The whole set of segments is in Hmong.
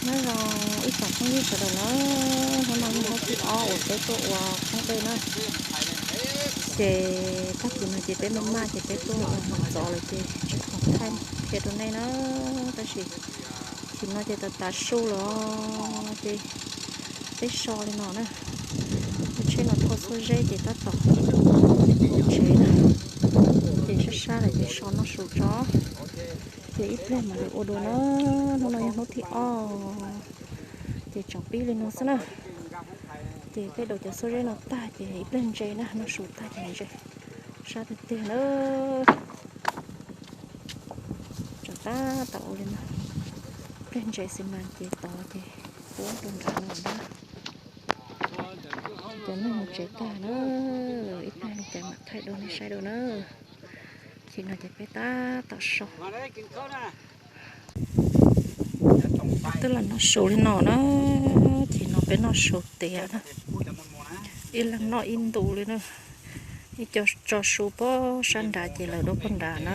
Nyob zoo ib tsoom phooj ywg sawv daws na, hnub no yog hnub thib ob uas peb tuaj ua qoob dej na. Ces tag kis no ces peb maj maj ces peb tuaj ua hmo ntxov lawm ces tsis khoom thaij qhia rau nej na. Tab sis chim no ces tav tav su lawm ces peb so li no na. Lub tsheb no thauj xuab zeb ces tab tom mus tsev na. Ces sab sab lawm ces so noj su tso. Ces ib pliag mam li ua dua na. Hnub no yog hnub thib ob ces tsam pib li no xwb na. Ces peb daus cov xuab zeb no tag ces ib pliag ntse na, noj su tag ces ntse. Sab tiag tiag na. Tsam tab tom ua li no. Ib pliag ntse xi mas ces tod ces puab rau nrad no na. Cov neeg mus tsev tag na, ib pliag li cas mam thaij dua nej saib dua na. Chim no ces peb tab tom so. Twb los noj su li no na, chim no peb noj su tiav na. Ib leeg noj ib ntu li na. Ib co tso su puag sab nrad ces lawv dua puag nrad na.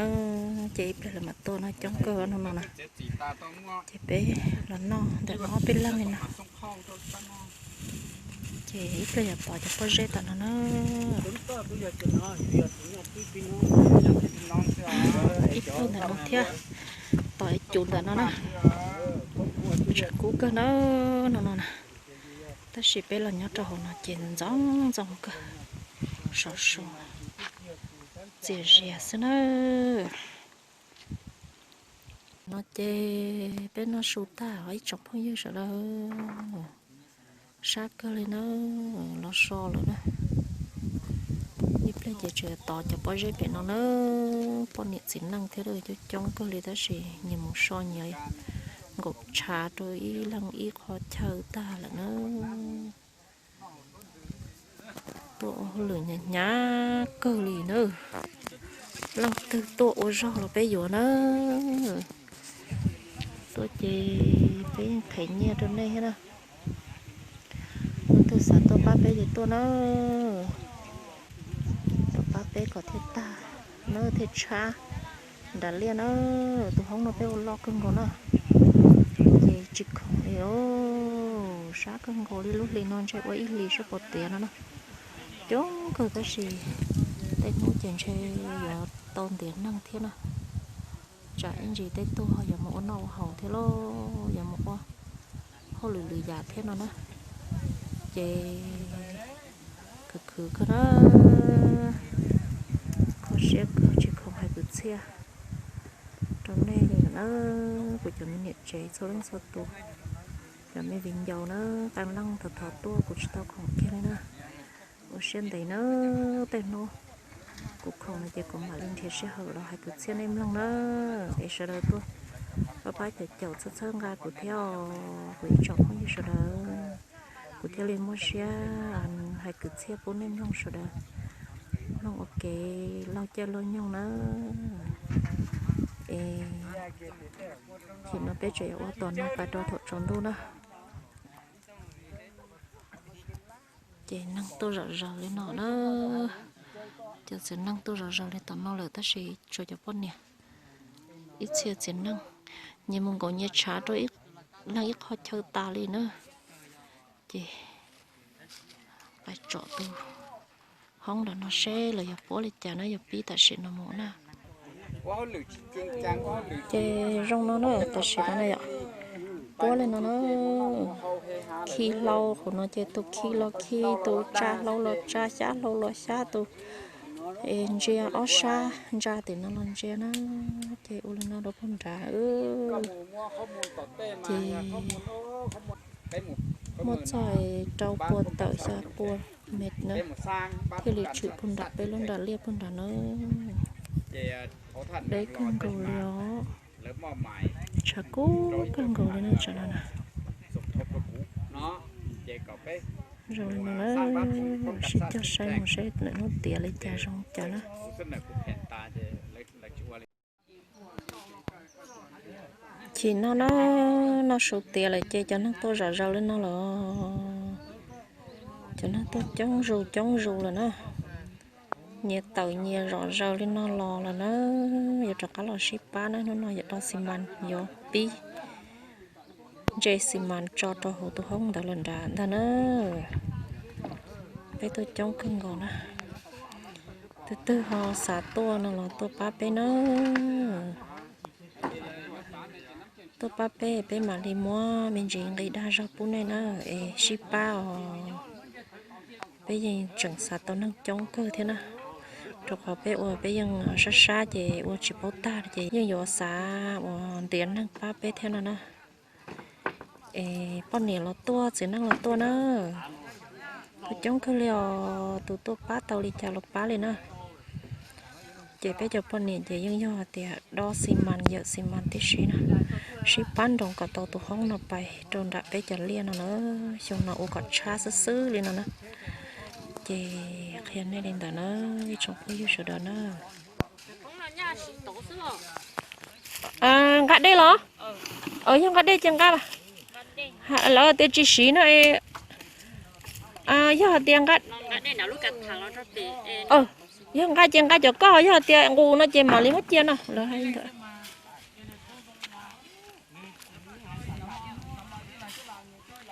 Ces ib pliag lawv mam tuaj no coob kawg no no na. Ces peb los noj ntawm no ob peb leeg li no. Ces ib pliag yuav pov cov pob zeb tom no na. Ib pliag ntawm no thiab, pov ib cov ntawm no na. Tshav kub kawg na, no no na. Tab sis peb los nyob rau hauv no ces ntxoov ntxoo kawg, sov so txias zias xwb na. No ces peb noj su tag os ib tsoom phooj ywg sawv daws. Sab kawg li na, los so lawm na. Ib pliag ces tseem tov cov pob zeb pem no na. Poj niam txiv neej thiab coob coob kawg li tab sis nyias mus so nyias nkaum tshav rau ib leeg ib qho chaw tag lawm na. Tuaj ua hauj lwm hnyav hnyav kawg li na. Leej twg tuaj ua zog los peb yuav na. Tuaj ces peb yeej qhev nyiaj rau nej thiab na. Leej twg xav tuaj pab peb ces tuaj na. Tuaj pab peb kom thiaj tag na, thiaj tshab nram liaj na. Tus hoob no peb ua loj kawg nkaus na, ces tsis khoom li os. Sab kawg nkaus li, lub hli no ntshe ua ib hlis sab pos tiav no na. Coob kawg tab sis tej hnub ces ntshe yuav tau ntiav neeg thiab na. Tsam ib ntsis tej tug ho yuav mus ua noj ua haus thiab lauj, yuav mus ua hauj lwm lwm yam thiab no na. Ces khwv khwv kawg na, kho siab kawg tsis khoom hais kwv txhiaj rau nej li na. Kuv cov me niam tsev txhua leej txhua tus, cov me viv ncaus na, qee leej tau thov tuaj kuv tsis tau khoom kiag li na. Ua siab ntev na, tej hnub kuv khoom no ces kuv mam li nrhiav sij hawm los hais kwv txhiaj nej mloog na. Es sawv daws tuaj pab pab caum caum txhawb txhawb nqa kuv thiab os, kuv ib tsoom phooj ywg sawv daws. Kuv thiaj li muaj siab hais kwv txhiaj pub nej mloog sawv daws mloog ua kev laug caij laug nyoog na. Es chim no peb tseem yuav ua tom no tas rau thaum tsaus ntuj na. Ces neeg tuaj zom zaws li no na. Cov txiv neej tuaj zom zaws li tom no lawm tab sis tshuav cov poj niam ib txhia txiv neej, nyias mus nkaum nyias tshav rau leej ib qho chaw tas li na. Ces pais tsom tus hoob ntawm no seb lawv yuav puab li cas na, yuav pib tam sim no mus na. Ces zoo no na, tam sim no na yom, puab li no na. Khi hlau qhov no ces tus khi los khi, tus tsa hlau los tsa, xyab hlau los xyab, tus ntsia ob sab ntsa tim no los ntsia na. Ces ua li no rau puag nrad. Ces muaj txog rau pua tawm xya pua mev na, thiaj li tshwm puag nram peb lub nram liaj puag nrad na. Deb kawg nkaus li os. Tshav kub kawg nkaus li na, tsam no na. Zoo li no na, sib cog saib mus seb lwm hnub tiav li cas zoo cas na. Chim no na, noj su tiav lawm ces cov neeg tuaj zom zaws li no lawm. Cov neeg tuaj coob zus coob zus lawm na. Nyias tawm nyias zom zaws li no los lawm na. Yuav rov qab los sib pab na, hnub no yuav do xi mas yuav pib. ntse xi mas tso rau hauv tus hoob ntawd lawm nrad ntag na. Peb tuaj coob kawg nkaus na. Tus twg ho xav tuaj no los tuaj pab peb na. Tuaj pab peb, peb mam li muab me ntsis nqi dag zog pub nej na, es sib pab os. Peb yeej tseem xav tau neeg coob kawg thiab na, rau qhov peb ua peb yeej sab sab ces ua tsis paub tag ces yeej yuav xav uas ntiav neeg pab peb thiab no na. Es poj niam los tuaj, txiv neej los tuaj na. Tuaj coob kawg li os, tus tuaj pab tau li cas los pab li na. Ces peb cov poj niam ces yeej yog hais tias dob xi mas yawm xi mas tib si na, sib pab nroos kom tau tus hoob no pais rau nram peb cov liaj no na. Xyoo no ua kom tshab xwb xwb li no na. Ces qhia nej li ntawd na, ib tsoom phooj ywg sawv daws na. Nqa dej los? Yog nqa dej ces nqa. Lawv tias tsis siv no. Yog hais tias nqa, yog nqa ces nqa cov koj, yog hais tias nqus no ces mam li muab cia no lawv hais ntawd.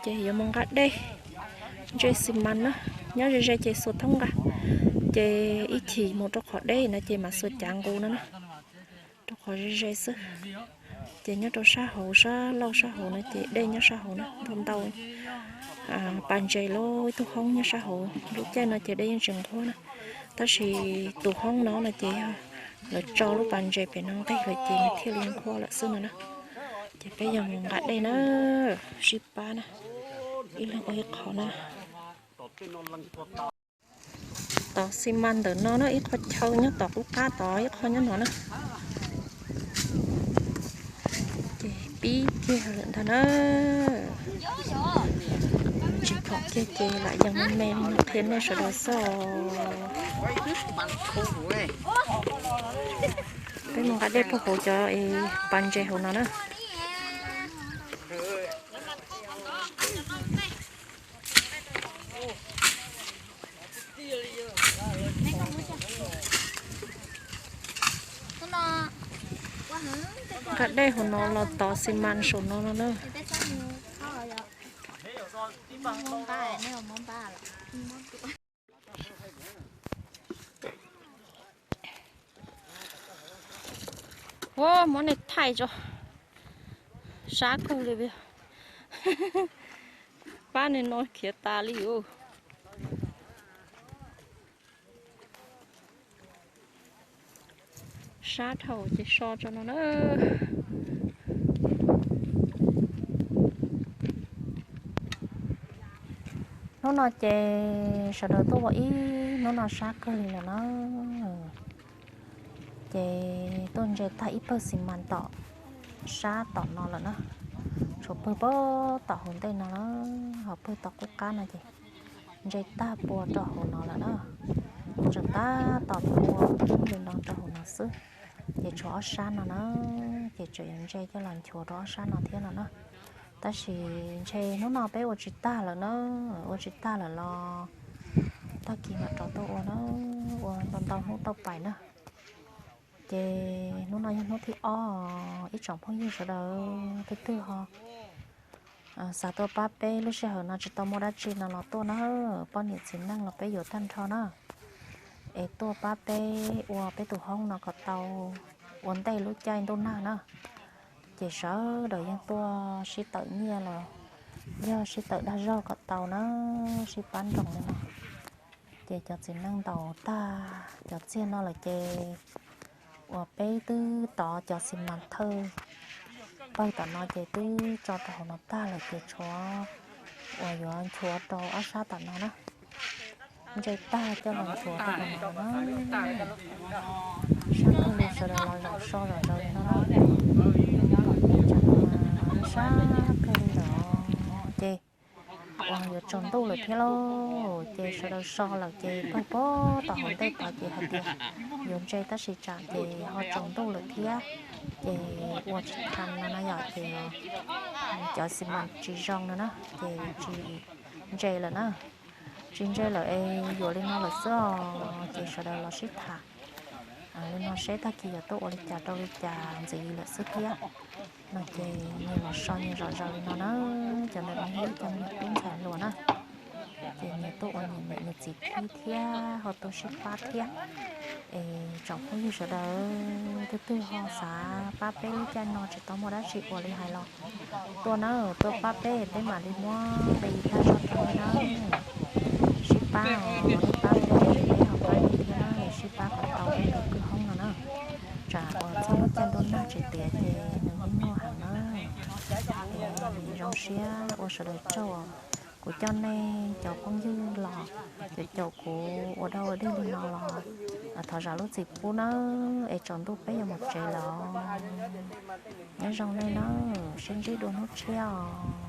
Ces yuav mus nqa dej, ntse xi mas na, nyob ze ze ces xuas thoob nqa. Ces ib chim mus rau qhov deb no ces mam xuas cav nqus no na, rau qhov ze ze xwb. Ces nyob rau sab hauv, sab laug sab hauv no ces dej nyob sab hauv na, ntau ntau pas ntses lub ib tug hoob nyob sab hauv. Lub caij no ces dej yeej tsis nqhuab na, tab sis tus hoob no no ces yog lawv tso lub pas ntses pem no nqig lawm ces nws thiaj li nqhuab lawm xwb no na. Ces peb yog mus nqa dej na, sib pab na, ib leeg ua ib qho na. Tom xi mas ntawm no na, ib qho chaw nyob tom qub qab tod, ib qho nyob no na. Ces pib kiag lawm ntag na. Tsis pom kiag ces lam yees me me qhia nej sawv daws xwb os. Peb mus nqa dej puag hauv cov pas ntses hauv no na. Nqa dej hauv no los tov xi mas saum no no na. Ua muab nej thaij tso, sab kawg li. Pab nej no khiav tas li os. Sab dhau ces so tso no na. Hnub no ces sawv daws tuaj ua ib hnub no sab kawg li lawm na. Ces tuaj ntse tag ib pawg xi mas tom sab tom no lawm na. Tshuav pawg puag tom hauv ntej no na, ho pawg tom qub qab no ces ntse tag pua rau hauv no lawm na. Tseem tab tom pua li no rau hauv no xwb. Ces tshuav ob sab no na, ces tseem yuav ntse coj los nchuav rau ob sab no thiab no na. Tab sis ntshe hnub no peb ua tsis tag lawm na, ua tsis tag lawm los tag kis mam rov tuaj ua na, ua ntau ntau hnub tauj pais na. Ces hnub no yog hnub thib ob, ib tsoom phooj ywg sawv daws twg twg ho xav tuaj pab peb lub sij hawm no tsis tau muaj dab tsi no los tuaj na, poj niam txiv neej los peb yuav tag nrho na. Es tuaj pab peb ua peb tus hoob no kom tau ua ntej lub caij ntuj nag na. Ces sawv daws yeej tuaj sib tawm nyiaj los yog sib tawm dag zog kom tau na, sib pab nroos li no. Ces cov txiv neej ntaus tag cov txiag no lawm ces uas peb twb tov cov xi mas thawj pawg tom no ces twb tso rau hauv no tag lawm ces tshuav uas yuav nchuav rau ob sab tom no na. Ntse tag coj los nchuav rau hauv no na. Sab kawg li, sawv daws los zaum so zom zaws li no na. Tsam no mas sab kawg li lawm ces uas yuav tsaus ntuj lawm thiab lauj, ces sawv daws so lawm ces pawg puag tom hauv ntej tod ces hais tias yuav ntse tab sis tsam ces ho tsaus ntuj lawm thiab, ces ua tsis tau no na yom, ces cov xi mas tsis zoo no na, ces tsis ntse lawm na. Tsis ntse lawm es yuav li no lawm xwb os, ces sawv daws los sib tham Li no seb tag kis yuav tuaj ua li cas rau li cas ntxiv lawm xwb thiab. No ces nyias los so nyias zom zaws li no na, cov ntawm no yog ib co me tub ntxhais hluas na. Ces nyias tuaj ua nyias niam nyias txiv khib thiab ho tuaj sib pab thiab. Es tsoom phooj ywg sawv daws, twg twg ho xav pab peb lub caij no tsis tau muaj dab tsi ua li hais los tuaj na, tuaj pab peb, peb mam li muab npe thaj zog rau nej na. Sib pab os, nej pab peb, peb ho pab nej thiab na, sib pab kom tau peb tus kwj hoob no na. Tsam uas txog lub caij ntuj nag tsis tiav ces nws yeej nyuaj heev na. Es zoo siab ua sawv daws tsaug, kuv coj nej cov phooj ywg los caum caum kuv ua dog ua dig li no los thov zam lub txim pub nawb, es tsaus ntuj peb yuav mus tsev lawm. Nyob zoo nej nawb, sib ntsib dua hnub tshiab os.